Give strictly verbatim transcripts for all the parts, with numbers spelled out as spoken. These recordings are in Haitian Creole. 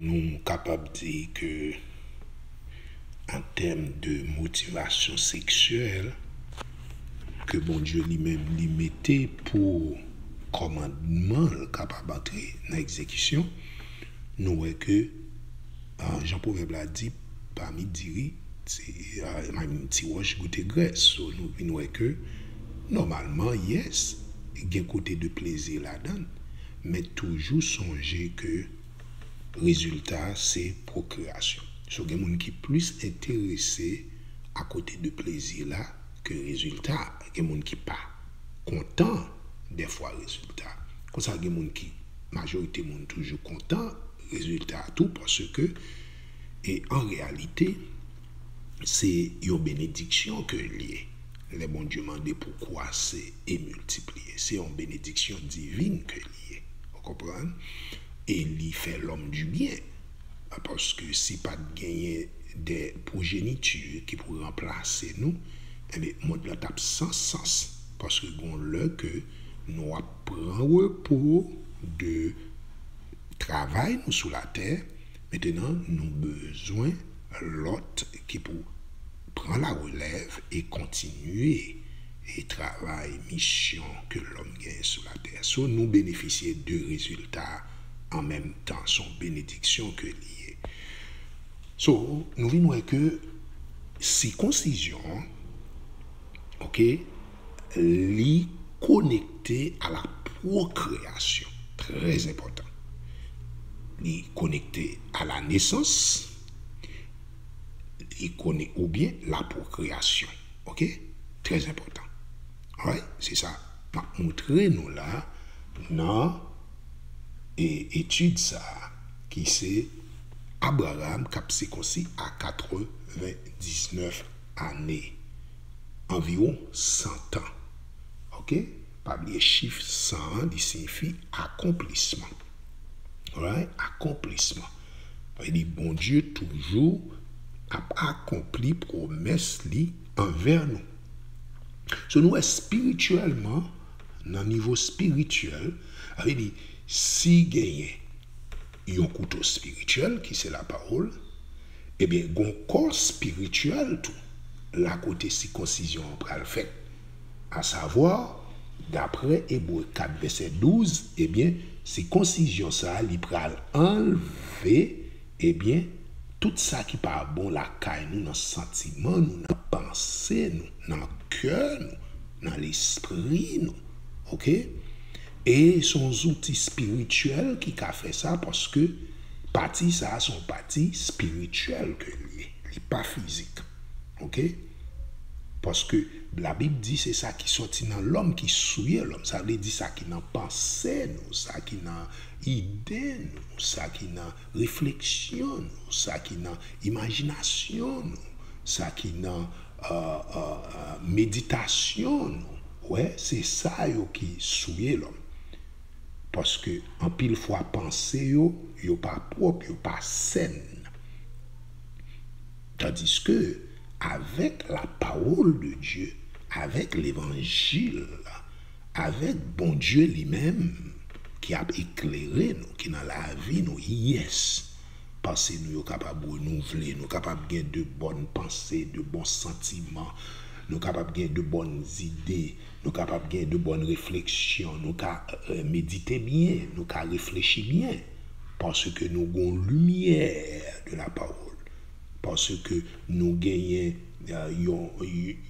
Nou kapab di ke an tèm de motivasyon seksyèl ke Bondye li menm li mete pou kòmandman l kapab antre nan egzekisyon, nou wè ke, ah, jan pwovèb la di, pami diri, ti, ah, ti wòch goute grès. So, nou vin wè ke, nòmalman, yes, gen kote de plezi ladan l, men toujou sonje ke rezilta se pwokreyasyon. So, gen moun ki plis enterese akote de plezi la ke rezilta. Gen moun ki pa kontan dèfwa rezilta. Konsa, gen moun ki, majorite moun toujou kontan rezilta tou, paske, e an reyalite, se yon benediksyon ke l ye. Lè Bondye mande pou kwase e miltipliye, se yon benediksyon divin ke l ye. Ou konprann? E li fè lòm di byen. Paske si pa t genyen de pwojeniti ki pou ranplase nou, ebyen, mond lan t ap san sans. Paske gon lè ke nou ap pran repo de travay nou sou latè, mentenan nou bezwen lòt ki pou pran larelèv e kontinye e travay, misyon ke lòm genyen sou latè. So, nou benefisye de rezilta an menm tan. Se yon benediksyon ke li ye. So, nou vin wè ke sikonsizyon, ok, li konekte a la pwokreyasyon. Trè enpòtan. Li konekte a la nesans, li konek-, oubyen la pwokreyasyon. Ok? Trè enpòtan. Alright? Se sa m ap montre nou la nan, e, etid sa a, ki se Abraram k ap sikonsi a katrevendiznèf ane, anviwon san tan. Ok? Pa bliye chif san an, li siyifi akonplisman. Alright? Akonplisman. Sa vle di Bondye toujou ap akonpli pwomès li anvè nou. So, nou wè espirityèlman, nan nivo espirityèl, sa vle di, si genyen yon kouto espirityèl, ki se lapawòl, ebyen, gon kò espirityèl tou, la kote sikonsizyon an pral fèt. Asavwa, daprè Ebre kat vèsè douz, ebyen, sikonsizyon sa a, li pral anlve, ebyen, tout sa ki pa bon lakay nou, nan santiman nou, nan panse nou, nan kè nou, nan lespri nou. Ok? E se yon zouti espirityèl ki ka fè sa, paske pati sa a se yon pati espirityèl ke l ye. Li pa fizik. Ok? Paske Labib di se sa ki sòti nan lòm ki souye lòm. Sa vle di sa ki nan panse nou, sa ki nan ide nou, sa ki nan refleksyon nou, sa ki nan imajinasyon nou, sa ki nan, euh, euh, euh, meditasyon nou. Wè, se sa yo ki souye lòm. Paske anpil fwa panse yo, yo pa pwòp, yo pa sèn. Tandiske, avèk la parole de Dieu, avèk levanjil, avèk Bondye li menm, ki ap eklere nou, ki nan lavi nou, yes, panse nou yo kapab renouvle, nou kapab gen de bòn panse, de bon santiman, nou kapab gen de bòn zide, nou kapab gen de bòn refleksyon, nou ka, euh, medite byen, nou ka reflechi byen, paske nou gon limyè de la parole, paske nou genyen, euh, yon,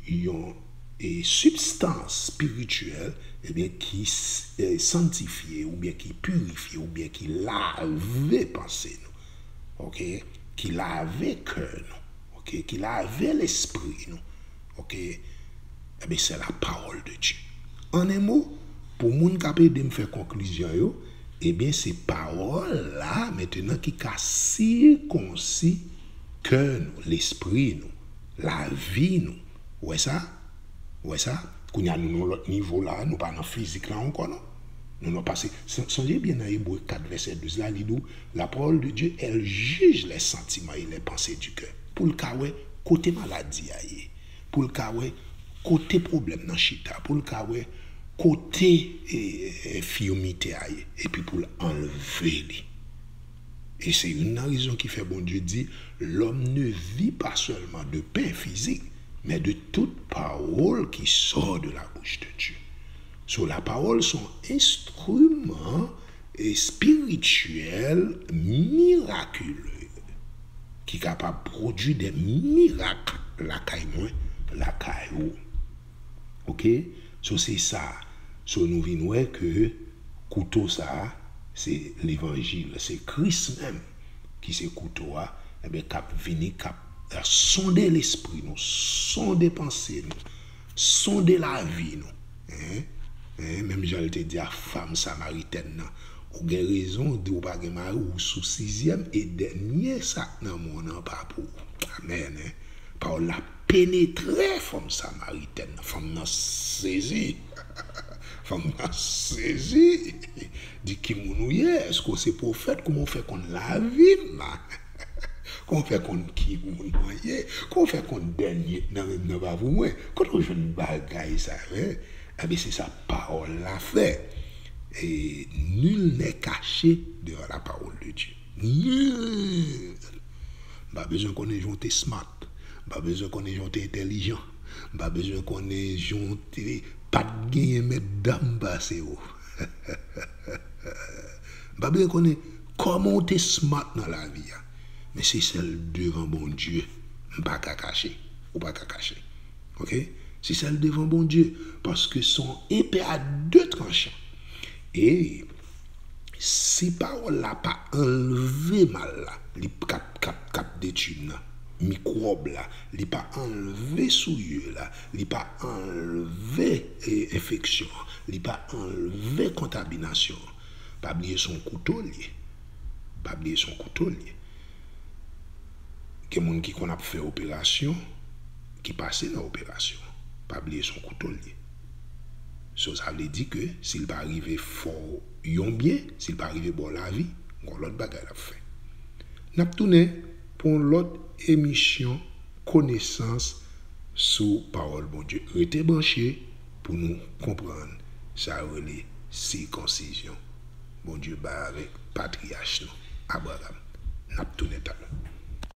yon, e, sibstans espirityèl, ebyen, ki s-, e, santifye, oubyen ki pirifye, oubyen ki lave panse nou. Ok? Ki lave kè nou. Ok? Ki lave lespri nou. Ok? Ebyen, se la parole de Dieu. An en mo, pou moun k ap ede m fè konklizyon yo, ebyen, se pawòl la, mentenan, ki ka sikonsi kè nou, lespri nou, lavi nou. Ou wè sa? Ou wè sa? Kounye a, nou nan lòt nivo la, nou pa nan fizik la ankò, non. Nou nan pase, son-, sonje byen nan Ebre kat vèsè douz la, li di w, la parole de Dieu, elle juge les sentiments et les pensées du cœur. Pou l ka wè kote maladi a ye, pou l ka wè kote pwoblèm nan chita, pou l ka wè kote, e, e, enfimite a ye, epi pou l anlve li. E se youn nan rezon ki fè Bondye di, l'homme ne vit pas seulement de pain physique, mais de toute parole qui sort de la bouche de Dieu. So, lapawòl se yon enstriman espirityèl mirakile ki kapab pwodui de mirak lakay mwen, lakay ou. Oke? So, se sa. So, nou vin wè ke kouto sa a, se levanjil, se Kris menm ki se kouto a, enben, k ap vini, k ap sonde lespri nou, sonde panse nou, sonde lavi nou. Hein? Hein? Menm jan l te di a fanm samaritèn nan, ou gen rezon, ou di ou pa gen mari, ou sou sizyèm, e dènye sa k nan men w nan pa pou ou. Amèn. Hein? Pawòl la penetre fanm samaritèn nan. Fanm nan sezi. Fanm nan sezi. Di, ki moun ou ye? Èske w se pwofèt? Kòman w fè konn lavi m? Kòman w fè konn ki moun mwen ye? Kòman w fè konn dènye nan men m nan pa pou mwen? Kote w jwenn bagay sa yo? Hein? Ebyen, se sa pawòl la fè. Et nul n'est caché devant la parole de Dieu. Nul. M pa bezwen konnen jan w te smart. M pa bezwen konnen jan w te entèlijan. M pa bezwen konnen jan w te pa t genyen mètdam pase w. M pa bezwen konnen kòman w te smart nan lavi a. Men se sèl devan Bondye m pa ka kache. Ou pa ka kache. Oke? Se sèl devan Bondye. Paske se yon epe a de tranchan. E si pawòl la pa anlve mal la, li k ap, k ap, k ap detwi m nan, mikwòb la, li pa anlve souye la, li pa anlve, e, enfeksyon an, li pa anlve kontaminasyon an, pa bliye se yon kouto l ye. Pa bliye se yon kouto l ye. Gen moun ki konn ap fè operasyon, ki pase nan operasyon. Pa bliye se yon kouto l ye. So, sa vle di ke si l pa rive fè w yon byen, si l pa rive ba w lavi, gen yon lòt bagay l ap fè. N ap tounen pou yon lòt emisyon konesans sou pawòl Bondye. Rete branche pou nou konprann sa yo rele sikonsizyon. Bondye bay avèk patriyach nou, Abraram. N ap tounen talè.